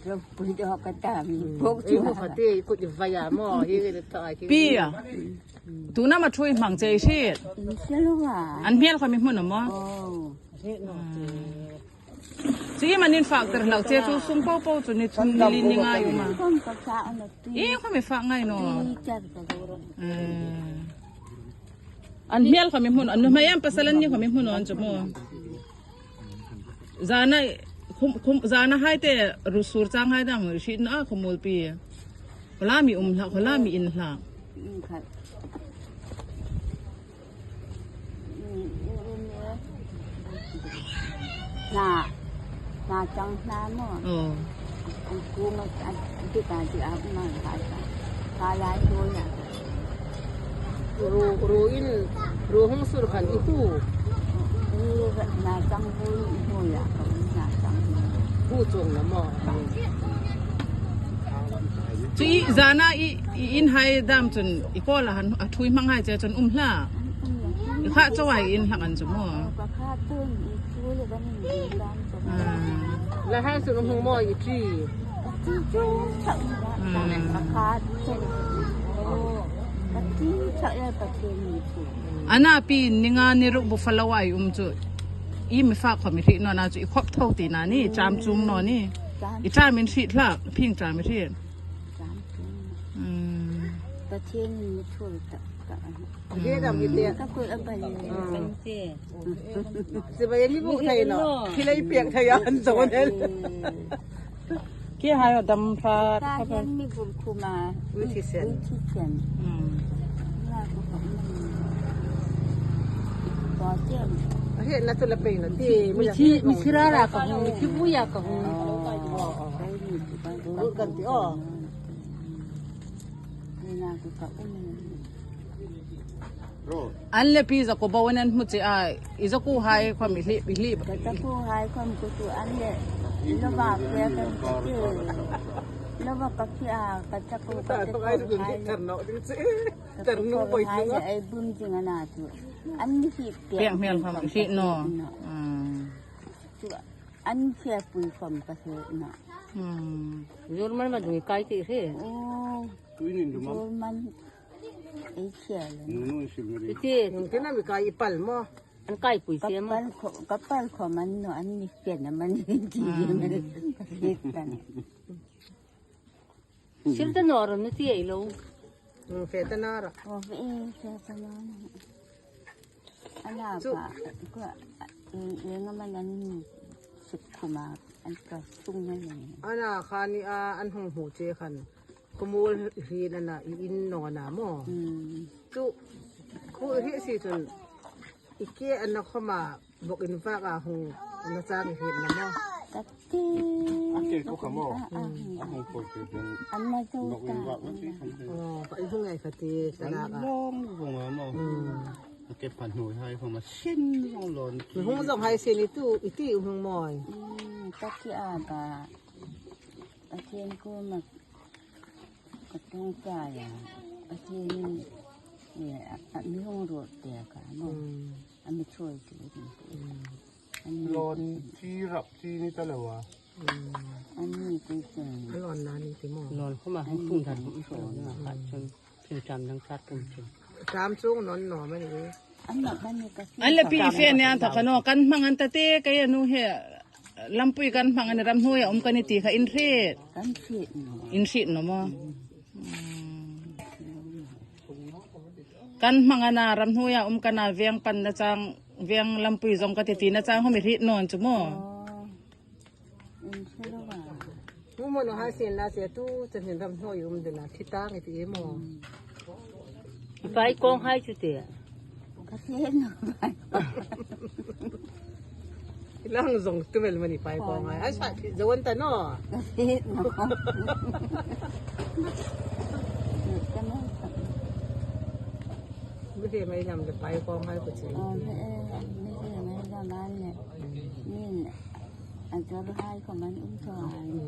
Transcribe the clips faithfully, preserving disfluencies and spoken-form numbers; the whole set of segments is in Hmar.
Ropui dawk ka ta mi. Bok chu. Ei, mu kha te, kut i vai a maw, hi ka ta ki. Pi a. Tuna ma thui hmang che si. Insia lo a. An hmel kha mi hmu naw maw? Oh. Chu iem an fak ter hlak che chu sung po po chu ni thum ni li ni nga um a. Khom ka sa an ti. Iem khom i fak ngai naw. Ti char ka dor. Eh. An hmel kha mi hmu, an nuhmei am pasal an ni kha mi hmu naw an chu maw. Zana, khum, khum, zana hai te ru sur chang hai dam hriet naw a khumul pi. Khawla mi um hlak, khawla mi in hlak. Mm, kha. Mm, mm, mm, mm. Na, na chang na maw. Oh. An ku ma, an dik a dik a ma ha ta. Ka lai to ya. Ru, ru in, ru hung sur khan i hu. Ni na chang hu i hu ya, ka na chang hu. Hu chuong na maw. Chu i zana i, i in hai dam chun i kawl a han, a thui hmang hai che chun um hlak. I kha chau hai in hlak an chu maw. Ka kha tun i chu le ka min ding dam chu. Ah. La hai chu hung maw i chi. Ka chi chu chak ni la. Ah. Ka kha tun. Oh. Ka chi chak ya ka chi ni chu. Ana pi ni nga ni ruk bu fa lo ai um chu. I mi fa kha mi hriet naw na chu i khop tho ti na ni, cham chung naw ni. I cham in hriet hlak, phing cham i hriet. Cham chung. Hmm. Pathienin mi thur tak tak a nih. Hi dam hi te. Ka kut a bal. Ah. Bal che. Sibai ni bu thei naw. Thil ei pek thei an zo nen. Ki hai dam fa. Ka hian mi bul khum a. Ui thi sen. Ui thi sen. Hmm. Nga ko ko. Ko che. Hi na tu la pe na ti. Mi thi, mi thi ra ra ka hung, mi thi bu ya ka hung. Oh. Kan ti, oh. An le pi Zakuo bo an hmu che a, i Zakuo hai khom i hliep, i hliep. Ka Zakuo hai khom ko chu an le, i lo va ke kan ka ti. Lo va ka ki a, ka Zakuo ka Zakuo hai. Ka Zakuo hai le ei bun jing a na chu. An ni hliep ke. Piang hmel khom hliep naw. Hmm. Chu an hliep pui khom ka hliep naw. Hmm. Jur man ma dung kai ti hre. Oh. Tuinin dum am? Jur man. Ei khel. Nunu in sil meri. Iti. Nung tina mi kai i pal maw. An kai pui se maw. Ka pal kho, ka pal kho man naw an ni pen a man ni ti. Hmm. Ka hriet ta ni. Sil ta naw ro ni ti ei lo. Hmm, fe ta naw ro. Oh, fe, fe ta naw ro. Ana chu pa, ko, e, e nga man an suk khum a, an ka sung na ni. Ana kha ni a, an hung hmu che khan. Khumul hi na na i in naw na maw. Hmm. Chu, khu hi si chun, i ke an na khom a, bok in vak a hung, na chang hi na maw. Ka ti. A ke ko kha maw. Hmm. A hung ko ke den. An ma chu bok in vak na ti khan. Oh, ka i hung ai ka ti, ka na ka. Long long a maw. Hmm. A ke pan hnui hai khom a sin long lon. Hung zong hai sin i tu, i ti hung mawi. Hmm, ka ti a ba. Pathien kuoma ka ṭawngṭai a, Pathienin, e, a, a mi hung ruot pek a maw. Mm. A mi chawi chu. Mm. A mi lawn ti rap ti ni ta lo a. Mm. A mi ti chen. A lawn na ni ti maw. Lawn khom a hung ṭhung dan khom a kha chun. Thil cham dang chat kum chu. Cham chung nawn naw mani. An le pi fe ni an tha kha naw, kan hmang an ta te, kei a nu hi lampui kan hmang a ni, ramhnuoia um ka ni ti kha in hriet. Kan hriet naw. In hriet naw maw. Hmm. Kan hmang a na, ramhnuoia um ka na, veng pan na chang, veng lampui zong ka ti ti na chang khom i hriet naw an chu maw. Oh. Mu mo no hai sin la se tu chen hin ramhnuoi um dena thi tang i ti maw. I pai kawng hai chu te. Ka ti naw. I lang zong tu mel mani pai kawng hai. Ai sa thi zo an ta naw. Ka ti naw. Ka naw. Mi hre mai lam le pai kawng hai ko che. Oh, mi, eh, mi hre mai lam an le. Min a jor hai ko man um tho.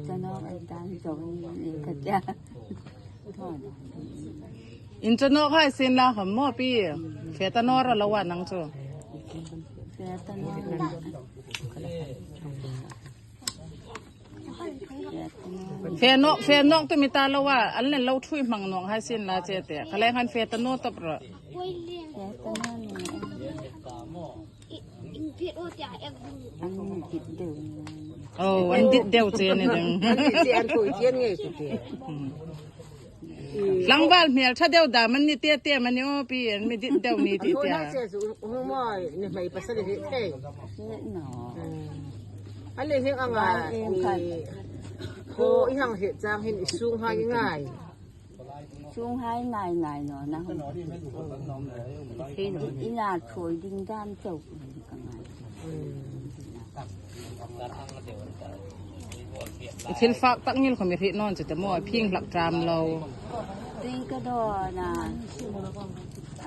Chanawk an tan zo ni ka tia. Tho. In chanawk hai sin la khom maw pi. Fe ta naw ra lo a nang chu. Fe ta naw ra. Fe ta naw. Fe nawk, fe nawk tu mi ta lo a, an len lo thui hmang nawk hai sin la che te. Ka leng han fe ta naw tawp rawh. An dit deu. Oh, an dit deu che ni ding. An dit che, an thui che ni chu te. Tlangval hmel ṭha deu dam an ni te te mani aw pi, an mi dit deu ni ti te. Hung mawi ni mai pasal hi thei. He naw. A le heng anga. Bai em khat. Ko i hang he chang hin i sung hai ngai. Sung hai ngai ngai naw na hung. He naw. I na thui ding dam chau ka ngai. I thil fak tak ngil khom i hriet nawn chu te maw, phing hlak ṭam lo. Tui ka dawn a.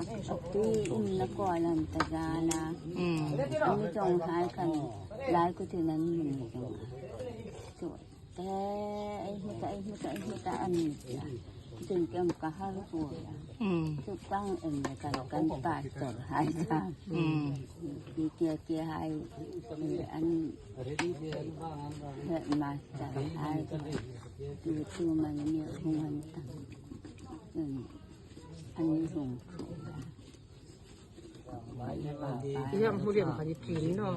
A tui in na kawl an ta zan a. Mm. An mi chong hai khan lai ku tin an mi ni chong a. Chu te ei hmu ta, ei hmu ta, ei hmu ta an mi ta. Tin kem ka har ku a. Mm. Chu tang en le kan, kan pastor hai ta. Mm. Ki kia kia hai, eh, an headmaster hai. Tu tu man mi hung an tang. An, an mi hung thu. Yang hmu liam pani tin no.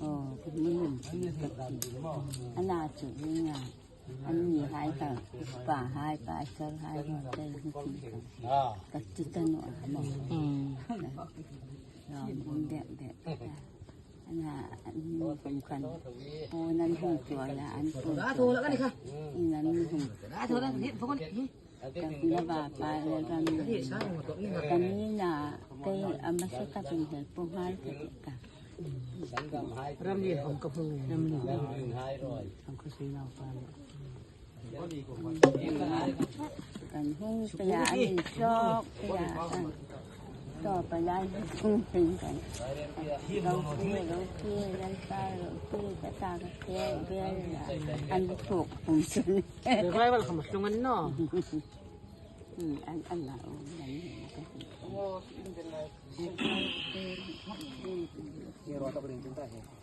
Oh, hmu liam pani tin. Ana chu ringa. An mi hai ka, pa hai, pastor hai, ka ti ta naw a maw. Mm. Ram hung dek dek. Ana, an mi hung khan. O nan hung tua la, an pu tua. In an mi hung tua. Ka hung na ba pa le ka mi. Ka mi na, kei a masa ka tin he pu hai ka ti ka. Ram li hom ka hung. Ram li hom ka sei nau pa le. Kan hung pia an in sok pia kan. To pa lai hung pia kan. Lo pia, lo pia, lo pia, lo pia, ka ta ka pia, pia la. An tuk pum sun. Revival kham sung an no. Hmm, an, an la, oh, an, an.